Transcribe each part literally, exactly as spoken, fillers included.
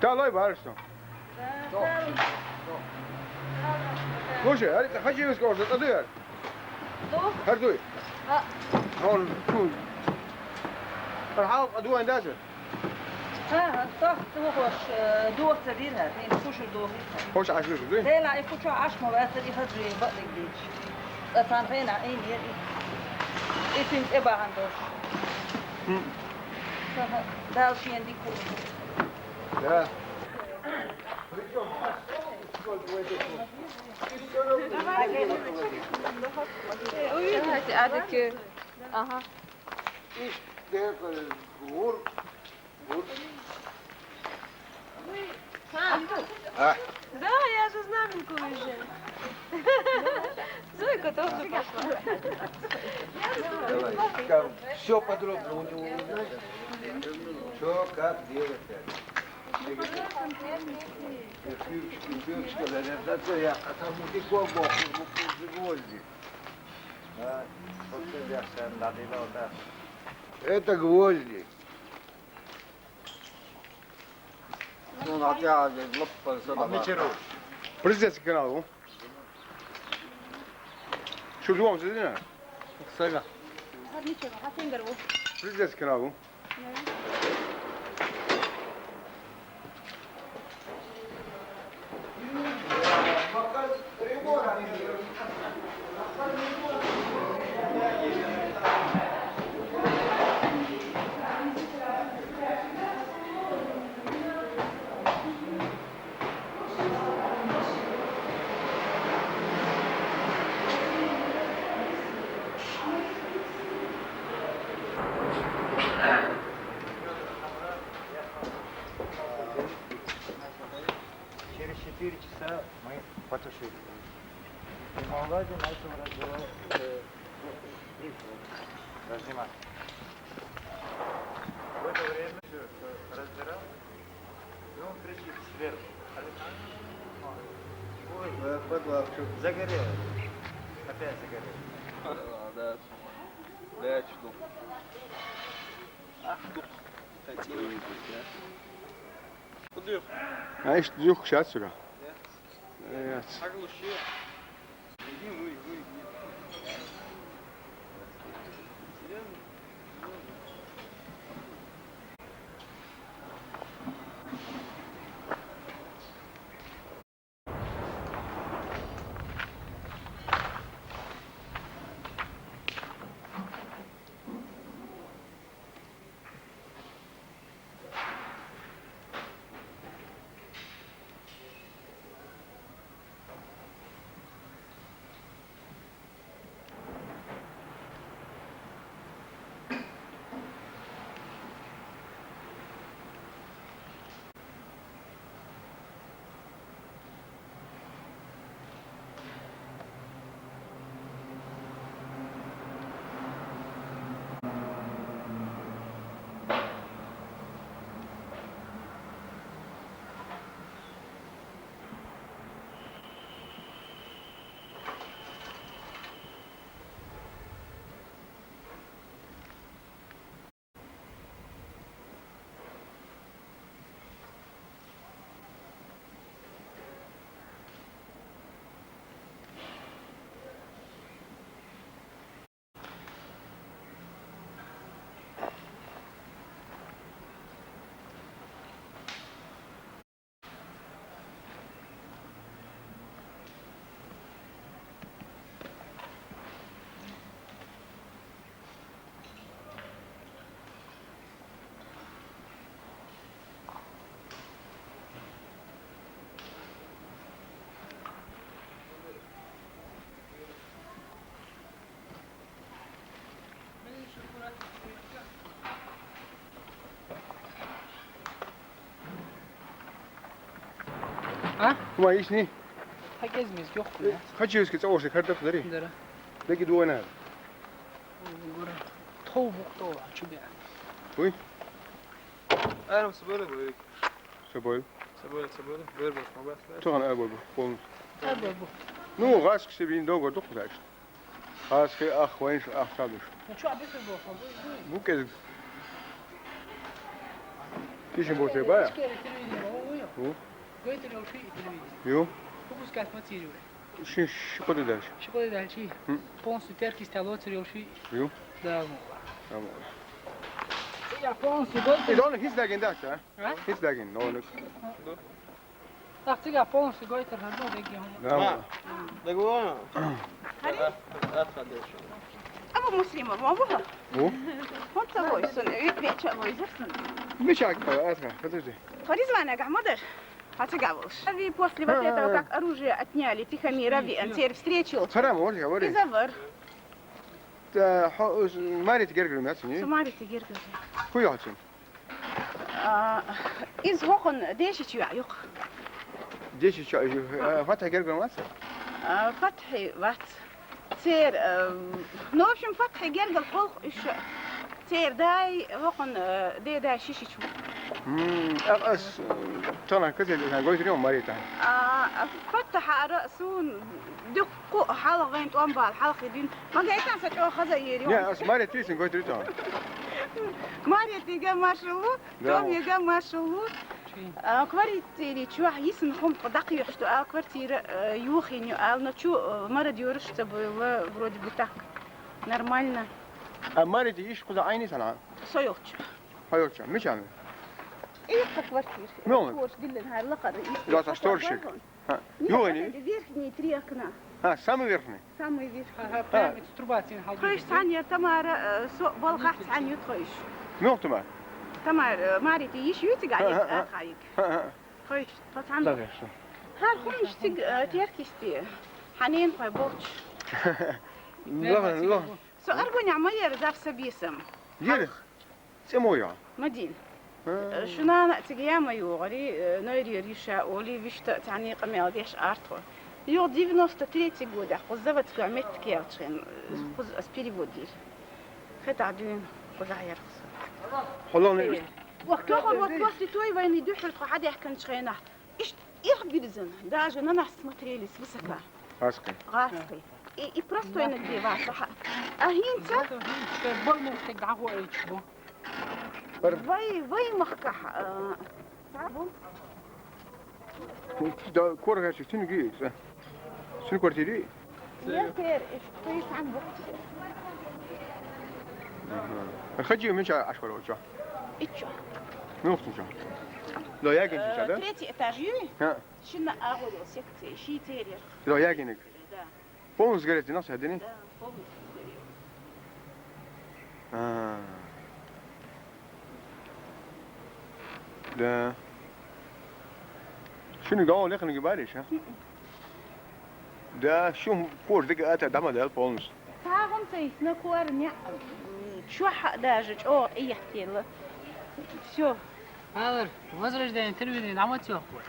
Алай барышто. Слушай, ари хачи вис корда, а дуяр. Хар дуй. Хар хал а дуян даза. Ха, ха, тох, тох, хош, э, дух ца дир ха, тин кушур дух. Хош ашгы дуй. Тела и куча ашмо ва ца ди хадри бадлик дич. Ца сан хена ин ер и. И тин э бахан дош. Ха, ха, дал шиен ди ку. Да. Давайте, Адик. Ага. Иш, деркал, гур, гур. А? Да, я же знаменку уже. Зойка тоже пошла. Давай, там всё подробно у него узнай. Что, как делать, как. Пюрочка, пюрочка, говорят, да, то я, а там у них гвозди. Да, вот ты, я, да, да, да. Это гвозди. Ну, на тебя, лопа, сюда. Мичеру. Президентский канал, ну. Что, думал, что это? Сага. Президентский канал, ну. Через четыре часа мы потушили. И молодец, начал разрывать, э, разнимать. В это время всё, что разбирал, и он кричит сверху: «Александр, ой, э, подвал, чё, загорело». Опять загорело. А, да, да, чё. А, тут. Куда? А, ишт, юх, сейчас сюда. Да. Э, яц. Оглуши. Иди, вы, вы, вы. А? Кума ишни? Хакез миз ёх кума. Хачи өске цаоши кардак дари. Дара. Леки дуана. Гора. Тов муктова чубя. Уй. Арам сборе бой. Собой. Собой, собой. Бер бер, мабас. Туган ай бой бой. Полностью. Ай бой бой. Ну, гашк себе индо гордук, значит. Хаски ах вайнш ах садуш. Ну чё, обед был? Бу кез. Кишин борте бая. Ю? Гойтар йолаш вий телевизор? Ю? Выпускать ма дий вай? Ши, ши кхо ди даьлча. Ши кхо ди даьлча? Хм. Полностью теркий стал лоацар йолаш вий? Ю? Да, мо. Да, мо. Цига полностью гойтар. Из он хиц дагин дац, а? А? Хиц дагин, но он. Ах, цига полностью гойтар, хӀана дагин хӀама. Да, мо. Дагон. Хари? Абу Муслимов, ма бу хьо? Бу? ХӀанз ца вой сона, ви-, вича вой зар сона. Вича, а, а, подожди. Хари звана гахмадар. Хьо цига волаш. А вы после вот этого, как оружие отняли, Тихомиров, ви ан цер встречил. Харам, вори, вори. Из а вар. Та, хьо, уж, Марета гергара ма яц цунна? Со Марета гергара. Ху яц цунна? А, из хӀокхун дешача ваьӀ юха. Дешача, а, Фатхьа гергара вац? А, Фатхьа вац. Цер, а, ну, в общем, Фатхьа гергара хьалха уж цер даь, хӀокхун, а, даь-даь шишача. М, а, аз, а, тана казе, а, гойтар ма Марета. А, Фатхьара сона дукха хьалха вайна тӀом бала, хьалха дин. Ма гайтан са чӀоагӀа хаза ери. Не, аз Марета цунна гойтар тӀом. Маретага машалло, да, тӀом яга машалло. А, квартира чу йисина хӀама дӀакхоачаш ду, а, квартира, э, йохийна ю, а, но чу, э, мародёраш ца баьлла, вроде бы так. Нормально. А Марета йиша кхуза Ӏайна санна? Со йолча. Хьо йолча. Мича ма? И кхы квартира. Ну. Корч диллина хьайла кхара. Двадцать шторщик. Ха. Нет, вот эти верхние три окна. А, самый верхний? Самый верхний. Ха, ха, прямо из труба цин хьал. Тхоаш цхьана яр Тамара, э, со балхахь цхьана ю тхоаш. Муьлха Тамара? Тамара, э, Марета йиша ю цига, ха, ха, ха. Ха, ха. Тхоаш, тхо цхьана. Да, хорошо. ХӀара хӀамаш цига, э, теркий сте. Хьанен хой болча. Лоха, лоха. Со аргунехь ма яр зав са бесам. Яр? ЦӀи мо йоагӀа? Ма дий. А. Шун нана а цига яь ма йоагӀарий, э, Нойрера йиша олий, вуьшта а цхьанне къамаьл деш арахьа. Юха девяносто третий годехь кху заводской меттиг яьлча хьена, э, кхуза ас перевод йира. ХӀетахь дуьйна кхузахь яр-кх со. Хьо лоьхна? Э. Ох, тохара вот после той войны дуьххьара тхо хьадаьхкинчу хенахь, иштта ирх бирзина, даже на нас смотрели свысока. ГӀазкхий. ГӀазкхий. И, и простойниг бен вацахь. А хӀинца? Бормохтиг дӀагӀо айча бу. Вай, вай махкахь, а, бу. Да, коргача цуьнан гий иза? Цуьнан квартира? Ел тера, иш, кхуьйсу цхьаьна бу. Аха. Хадий мича Ӏаш вара чохь? Иччо. Муьлхачу чохь? Ло ягийна чохь, да? Э, третий этаж юй? ХӀаъ. Шина агӀор йолу секция, ши терах. Ло ягийниг? Да. Полностью сгорел, динах ша дини? Да, полностью сгорел. А. Да. Шуьнан гӀо лекханиг баьрий ша? Да, шун кожа дика ата дама дал полностью. Сагам цайс на кор не, чохь даже чӀогӀа тӀееттийла. Всё. Алар, возрождение телевидения дӀа ма ца йохку?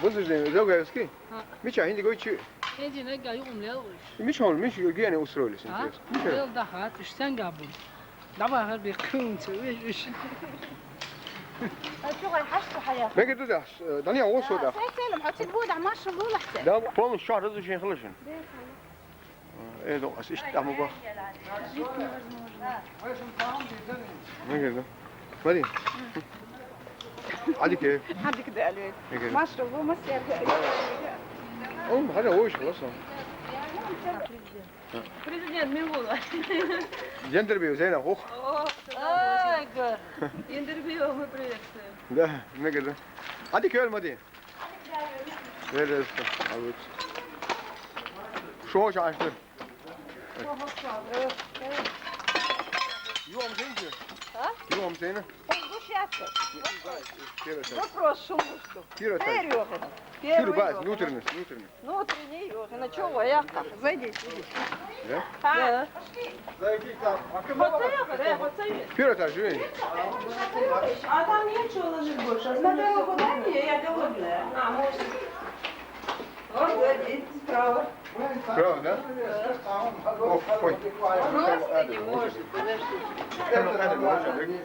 Возрождение, Заугаевский? А. Мича, хӀинца гой чу? ХӀинца нагга юкъам лел уьш. Мича хьуна, мича гене устроились, а? Интересно. Мича? Лел даха, уьш санга бу. ДӀабахар бе кхунца, веш уьш. А чу гӀай хьашт хьая? Мегар ду дахьаш, э, Даниил, вот сюда. А, сай селам, хьо цига бу дахь, маршал лулахь цай. Да, полностью шахь разрушение хилла шуна. Э, ну, ас иштта ма боху. Мегар ду. Смотри. Хьадика. Хьадика да, Альвей. Мегар. Маша, ву ма сер. Ум, хьажа, вуйш, ласо. Президент Милула. Ендербиев Зейна хух. О, ага. Ендербиева мы приветствуем. Да, мегар ду. Хьадика, ма ди. Вереске, а вот. Шо хьожа Ӏаш ду? Юам зейна? А? Юам зейна? Он душевка. Первый этаж. Вопрос, что мы ждём. Первый этаж. Первый йохина. Первый йохина. Внутренность, внутренность. Внутренний йохина. Чего я? Зайди, иди. Да? Да. Первый этаж, жи. А там нечего ложить больше. На дорогу дай мне, я голодная. А, можно. Вот, сзади, справа. Справа, да? Ох, ой. Просто не может, подожди.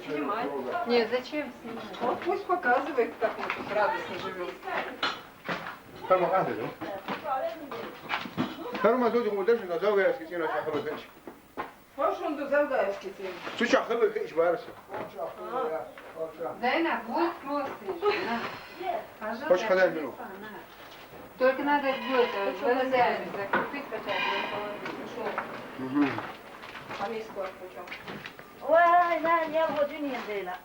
Снимай. Не, зачем снимать? Вот пусть показывает, как мы тут радостно живём. Там, а, да. Там, а, тут, вот, даже на заводе, я скажу, на шахматах. Хош, он дузал да эскисин. Цу чахы бир иш барысы. Зайнаб, вот просто ещё, на. Хош, хадам, ну. Только надо будет, э, глазами закрутить хотя бы, чтобы положить. Мгм. Помесь корпучок. Вай, на, не, вот и не, Зайнаб.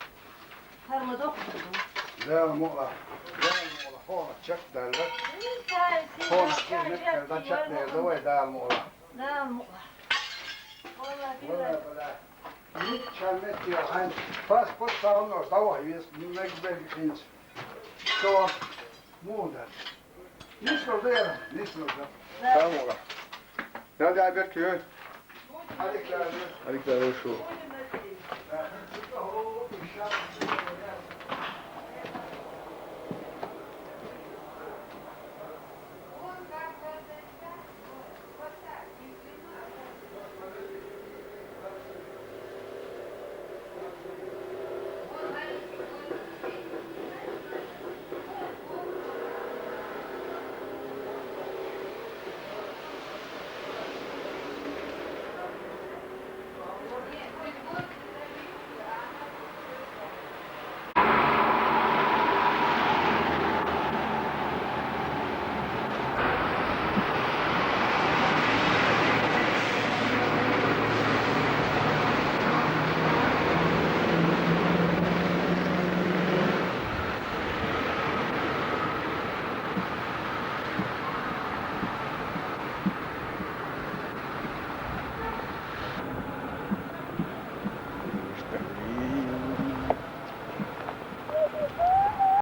Дар мо дохтурум. Дар мо ла. Дар мо ла. Хона чак дар ла. Хона чак дар ла. Дар мо ла. Дар мо ла. Валла, била. Валла, била. Ни чанне тияган. Паспорт сауно, давай, вес, мегбер хинч. Что? Муда. Нис орда, нис орда. Дар мо ла. Дар мо ла. Алик дар шу.